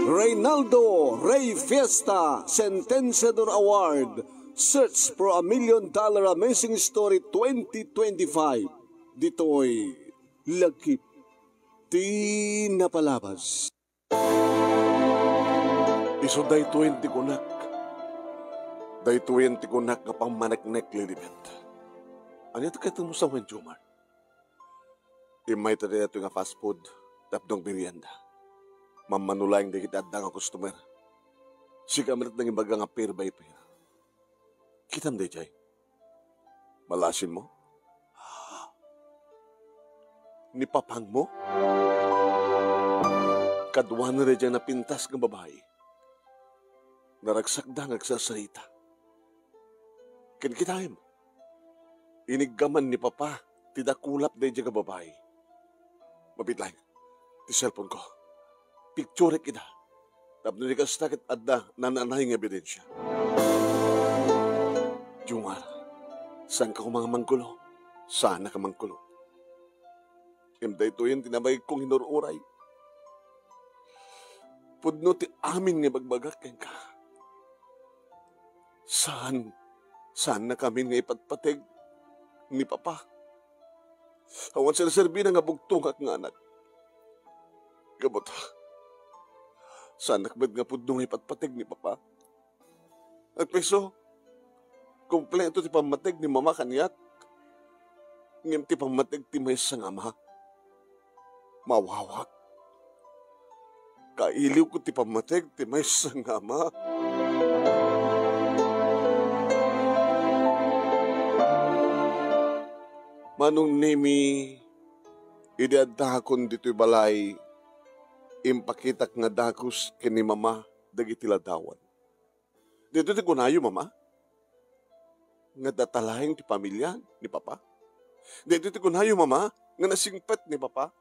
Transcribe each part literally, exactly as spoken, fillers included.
Reynaldo Rey Fiesta Sentenciador Award, Search for a Million Dollar Amazing Story twenty twenty-five. Ditoy lagip ti napalabas. Isu daytoyen ti kunak. Daytoyen ti kunak nga pammaneknek, Lilibet. Ania ti kayatmo sawen, Jomar? Immay ta daytoy nga fast food tapno agmerienda. Mammano laeng dagiti adda nga customer. Sika met nangibaga nga pair by pair. Kitam daydiay? Malasinmo? Ni papangmo? Kaduana daydiay napintas nga babai. Naragsakda nga agsasarita. Ken kitaem, iniggaman ni Papa ti dakulap daydiay nga babai. Mabiit laeng ti cellphone ko. Picturek ida. Tapno di kasta ket adda nananay nga ebidensia. Jomar, saanka koma nga manggulo? Saanak a manggulo. Ngem daytoyen ti nabayag kong inur-uray. Pudno ti amin nga ibagbagak kenka. Saan, saannakamin nga ipatpateg ni Papa. Awan serserbina nga bugtongak nga anak. Gapu ta, saannak met nga pudno nga ipatpateg ni Papa. Agpayso, kompleto ti pammateg ni Mama kaniak. Ngem ti pammateg ti maysa nga ama, mawawak. Kailiwko ti pammateg ti maysa nga ama. Manong Nemi, idi addakon ditoy balay, impakitak nga dagus ken ni Mama dagiti ladawan. Daytoy ti kunayo, Mama, nga adda laeng ti pamilia ni Papa. Daytoy ti kunayo, Mama, nga nasingpet ni Papa.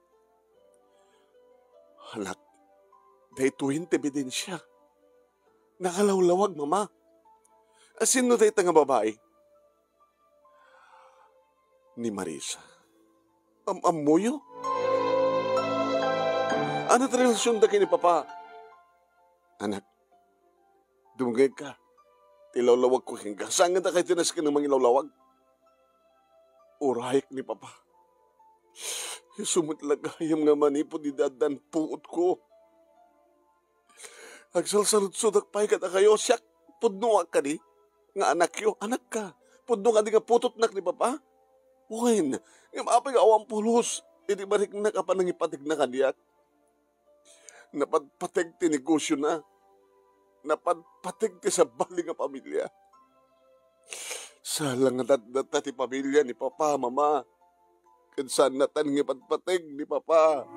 Anak, daytoyen ti ebidensia. Nakalawlawag, Mama. Asino dayta nga babai? Ni Marisa. Am-ammoyo? Ano ti relasionda ken ni Papa? Anak, dumngegka. Ti lawlawagko kenka, saan nga dakay ti nasken nga mangilawlawag? Urayek ni Papa. Isu met la gayam nga manipud idi addan puotko. Agsalsaludsodak pay kadakayo, siak, pudnoak kadi nga anakyo, anakka. Pudno kadi nga putotnak ni Papa? Wen, ngem apay nga awan pulos iti mariknak a panangipategna kaniak? Napatpateg ti negosiona. Napatpateg ti sabali nga pamilia. Sala nga datdata ti pamilia ni Papa, Mama. Ket saannatan nga ipatpateg ni Papa.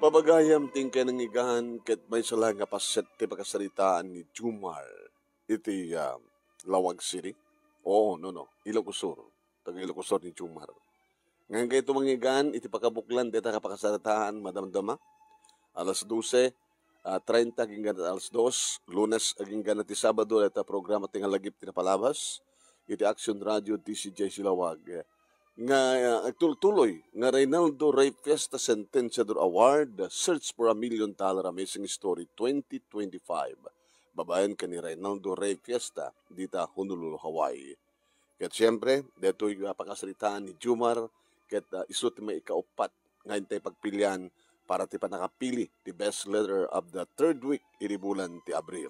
Pabagayam ti inkay nangigan ket maysa la nga paset ti pakasaritaan ni Jomar iti, ah, Lawag City. Oo, no, no. Ilocos Sur. Taga Ilocos Sur ni Jomar. Ngem kayto mangigan iti pakabuklan dayta nga pakasaritaan, madamdama. Alas dose, ah, treinta agingga alas dos, Lunes agingga ti Sabado, dayta programa ti nga lagip ti napalabas iti Action Radio D C J C Lawag. Nga, ah, agtultuloy nga Reynaldo Rey Fiesta Sentenciador Award, Search for a Million Dollar Amazing Story twenty twenty-five. Babaen ken ni Reynaldo Rey Fiesta dita Honolulu, Hawaii. Ket siempre, daytoy nga pakasaritaan ni Jomar, ket, ah, isu ti maikauppat nga intay pagpilian para ti pannakapili ti Best Letter of the third week iti bulan ti Abril.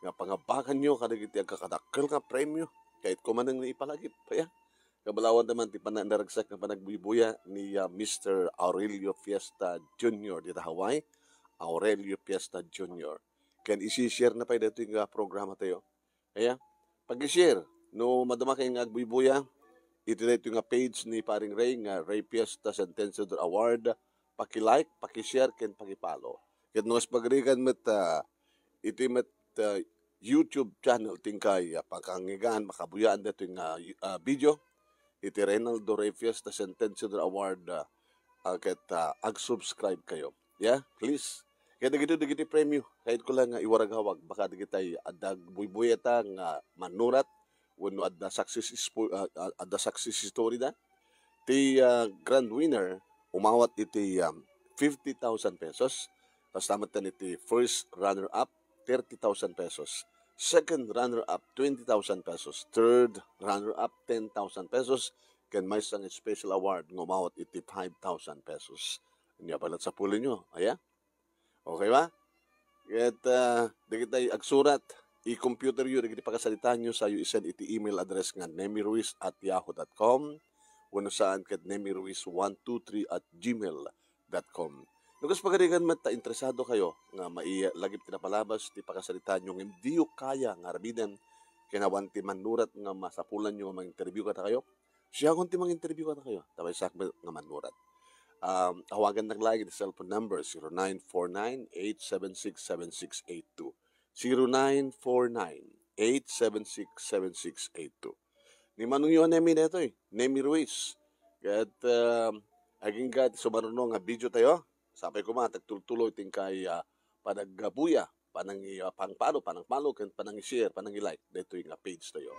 Nga pangabakanyo kadagiti agkakadakkel nga premio, kayatko manen nga ipalagip, aya? Kabalawan man ti pananaragsak nga panagbuybuya ni, ah, Mister Aurelio Fiesta Junior dita Hawaii, Aurelio Fiesta Junior. Ken isi-share na pay daytoy nga programa tayo. Aya, paki-share no madama kay nga agbuybuya iti daytoy nga page ni Paring Ray nga Ray Fiesta Sentenciador Award. Paki-like, paki-share, ken paki-follow. Ket no kas pagarigan met, ah, iti met, ah, YouTube channel ti inkay, ah, pakangigan, makabuyaan daytoy nga, ah, video iti Reynaldo Ray Fiesta Sentenciador Award, ah, ah, ket, ah, ag-subscribe kayo. Yeah, please. Kaya dagiti, dagiti premio, kayatko lang nga iwaragawag, baka dagitay adda agbuybuy ita nga manurat, wenno adda success spo-, ah, ah, adda success story da. Ti, ah, grand winner, umawat iti, um, fifty thousand pesos. Tapos tamat iti first runner-up, thirty thousand pesos. Second runner-up, twenty thousand pesos. Third runner-up, ten thousand pesos. Ken maysa nga special award nga umawat iti five thousand pesos. Ania, balat sapulonyo, aya? Okay ba? Ket, ah, dagitay agsurat, i-computer yo dagiti pakasaritaanyo, sayo i-send iti email address nga nemiruiz at yahoo dot com, wenno saan ket nemiruiz one two three at gmail dot com. No kas pagarigan met ta interesado kayo nga mailagip ti napalabas ti pakasaritaanyo ngem diyo kaya nga aramiden, ken awan ti mannurat nga masapulanyo nga mang-interview kadakayo, siakon ti mang-interview kadakayo, ta maysaak met nga mannurat. Um, awagannak laeng iti cellphone number, zero nine four nine, eight seven six, seven six eight two. Zero nine four nine, eight seven six, seven six eight two. Ni manongyo a Nemi daytoy, Nemi Ruiz. Ket, um, agingga iti sumaruno nga video tayo, sapay koma ta agtultuloy ti inkay, ah, panaggabuya, panangi-, ah, pangpalo, panangpalo, ken panangi-share, panangi-like daytoy nga page tayo.